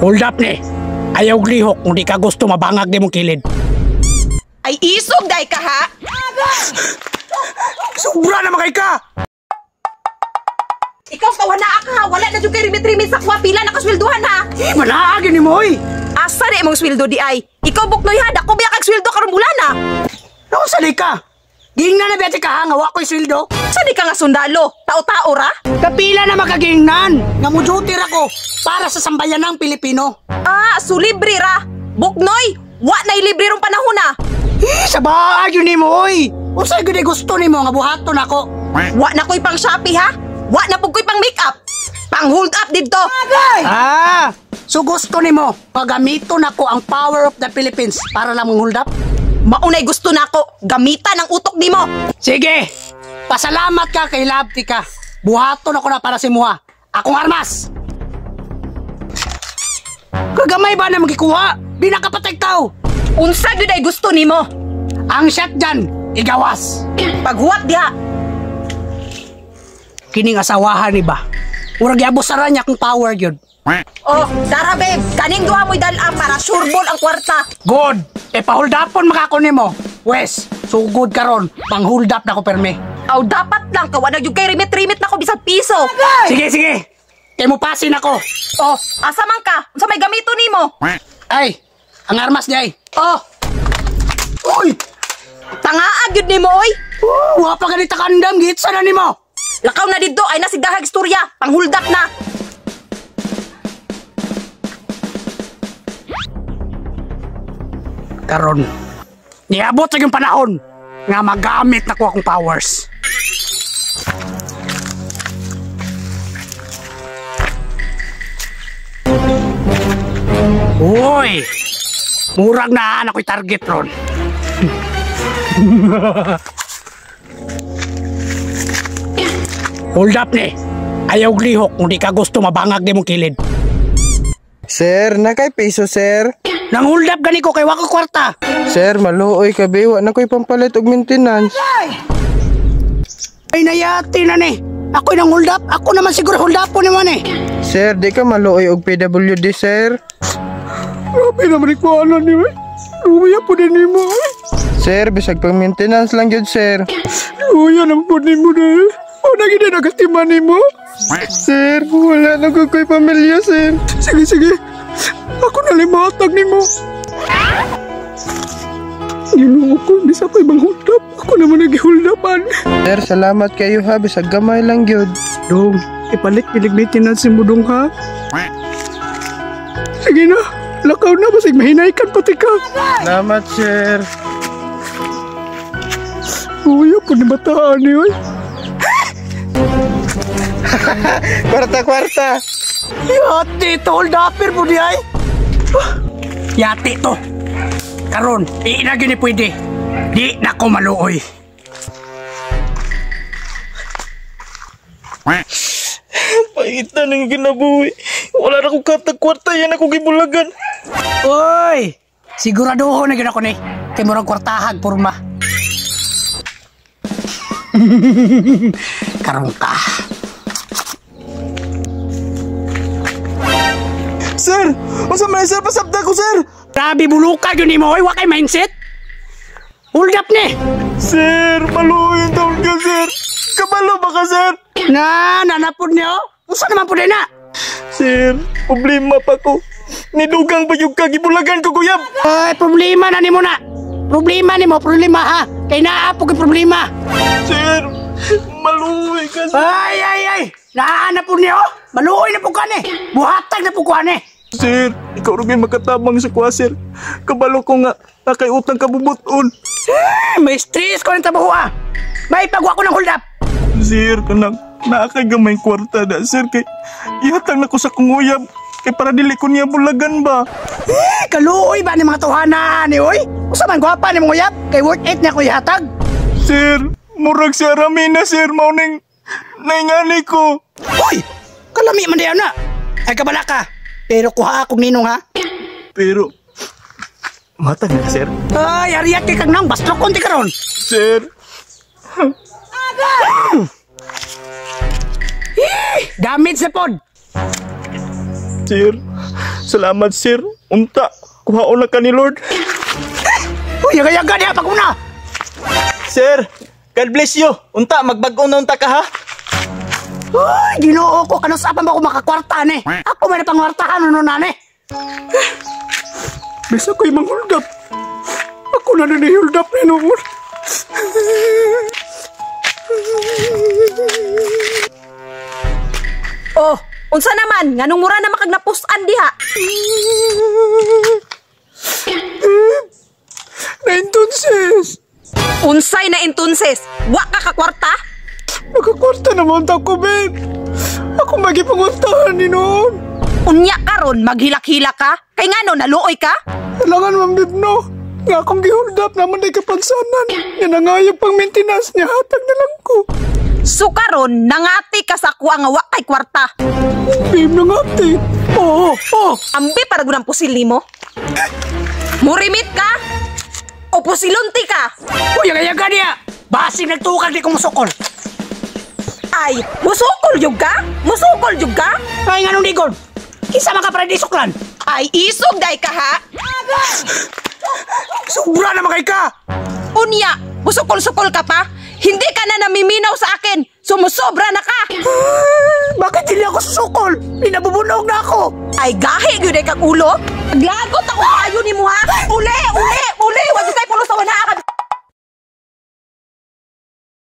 Hold up ni. Ayaw lihok kung di ka gusto mabangag di mong kilid. Ay isog day ka ha. Sobra na makay ka. Ikaw ka wala ka ha. Wala na jud kay rimit-rimit sa kuha pila nakaswelduhan ha. Eh, manaagi ni mo oy. Asa di imong sweldo di ay? Ikaw buknoy ha, dako biya kag sweldo karong bulan ha. Naku sa di ka. Gingnan na biyate ka ha, nga wa ko'y sweldo. Sa di ka nga sundalo? Tao-tao ra? Kapila na makagingnan nga muduty ra ko para sa sambayan ng Pilipino. Ah, so libre ra. Buknoy, wa na libre rong panahon ha. Eh, sa baag yun nimo oy. Unsay gyud gusto nimo nga buhaton ako? Wa na ko'y pang Shopee ha. Wa na pud ko'y pang makeup. Pang hold up didto. Ah, so gusto nimo pagamiton nako ang power of the Philippines para lang mong hold up? Maunay gusto nako, gamitan ang utok nimo. Sige. Pasalamat ka kay Labti ka. Buhaton ako na para sa imuha. Akong armas. Kagamay ba na magikuha? Di nakapatay tao. Unsa gyud ay gusto nimo? Ang shotgun, igawas. Paghuwat diha. Kining asawahan ni ba? Murag giabusaran niya akong power gyud. Oh, dara babe, kaning duha mo'y dala para sureball ang kwarta. Good. E pa-hold upon makako nimo. Wes, sugod karon, pang hold up na ko perme. Aw dapat lang ka wala gyud kay rimit-rimit nako bisag piso. Sige, sige. Kay mo pasin ako. Oh, asa man ka? Unsa may gamito nimo? Ay, ang armas di ay. Oh, Uy! tangaa gyud nimo oy. Oh, wa pa ganita kandam, gitsa na nimo. Lakaw na didto ay nasigdahag istorya, pang hold up na. Karon, niabot sa yung panahon nga magamit na ko akong powers. Uy! Murag na ako'y target ron. Hold up ni. Ayaw lihok kung di ka gusto mabangag di mong kilid. Sir, nakay piso sir. Nang hold up gani ko kay wa ko kwarta. Sir, maluoy ka be, wa na ko'y pampalit og maintenance. Ay nayati na ni. Ako'y nang hold up. Ako naman siguro hold up po naman eh. Sir, di ka maluoy og PWD sir. Grabe naman ikuanan ni eh. Luya po din nimo eh. Sir, bisag pang maintenance lang gyud sir. Luya naman po nimo na eh. O naging na nagatiman nimo. Sir, wala na ko ko'y pamilya sir. Sige, sige. Ako na limatag nimo. Ginoo ko, bisa ko ibang hold up. Ako naman nag-hold upan. Sir, salamat kayo ha, bisag gamay lang gyud. Dong, ipalit pilig maintenance mo dong ha. Sige na, lakaw na basig mahinay kan pati ka. Salamat sir. Uy, po ni bataan ni oy. Kwarta kwarta. Yati to, hold upper po di ay. Yati to. Karon, di na gini pwede. Di na ko maluoy. Paitan ang ginabuhi. Wala na akong katag-kwarta, yan ako gibulagan. Uy! Siguraduho na gina ko ni. Kay murag kwartahag porma. Karon ka. Sir! Unsa man sir? Pasabta ko sir! Grabe buluka yun nimo oy, wa kay mindset. Hold up ni. Sir, maluoy ang taon ka sir. Kabalo ba ka sir? Na, nanapod niyo. Unsa naman pud na? Sir, problema pa ko. Nidugang ba yung kagibulagan ko kuyab? Ay, problema na nimo na. Problema nimo, problema ha. Kay naa po kay problema. Sir, maluoy ka sir. Ay, ay, ay. Naa na po niyo. Maluoy na po ka ni. Buhatag na po ko ani. Sir, ikaw rin makatabang sa kuha sir. Kabalo ko nga, nakay utang kabubuton. Eh, may stress ko ng trabaho ah. May pagwa ko ng hold up. Sir, kanang naa kay gamay kwarta na sir kay ihatag na ko sa kunguyab kay para dili ko niya bulagan ba. Eh, kaluoy ba ni mga tuhanan ni oy? Usa man gwapa ni mga uyab kay worth it niya ko ihatag. Sir, murag si Aramina sir mao ning naingani ko. Uy, kalami man diyan na. Ay kabala ka. Pero kuha akong ninong ha. Pero matag na sir. Ay, ariat kay kag nang bastro konti karon. Sir, Damage na pod. sir, Salamat, sir. Unta, kuhaon na ka ni Lord. Uy, yaga-yaga diha pag una. Sir, God bless you. Unta, magbag-o na unta ka ha. Uy, Ginoo ko kanusapan ba ko makakwarta ni? Ako man ang pangwartahan ano na ni. Bisa ko'y mang-hold up. Ako na na hold up ni noon. Oh, unsa naman? Nganong mura na makagnapusan diha? Na entonces, Unsay na entonces? Wa ka kakwarta? Nakakwarta naman ta ko, babe. Ako magipangwartahan ni noon. Unya karon maghilak-hilak ka? Kay ngano naluoy ka? Kailangan man, babe, no. Nga akong gihold up naman ay kapansanan. Nga nangayag pang maintenance niya, hatag na lang ko. So karon nangati ka sa kuha nga wa kay kwarta. Babe, nangati. Oo. Ambi para gunang pusil nimo. Murimit ka? O pusilunti ka? Uy, yaga-yaga diha. Basig nagtukag di ko musukol. Ay, musukol jud ka? Musukol jud ka? Ay, nganong ligod? Kinsa man ka para di suklan? Ay, isog day ka ha? Sobra na kay ka! Unya, musukol-sukol ka pa? Hindi ka na namiminaw sa akin. Sumusobra na ka. Bakit hindi ako susukol? Pinabubunog na ako! Ay, gahi gyud ay kag ulo. Glagot ako kayo nimo ha. Uli, uli, uli. Wa gyud kay pulos sa wana ka.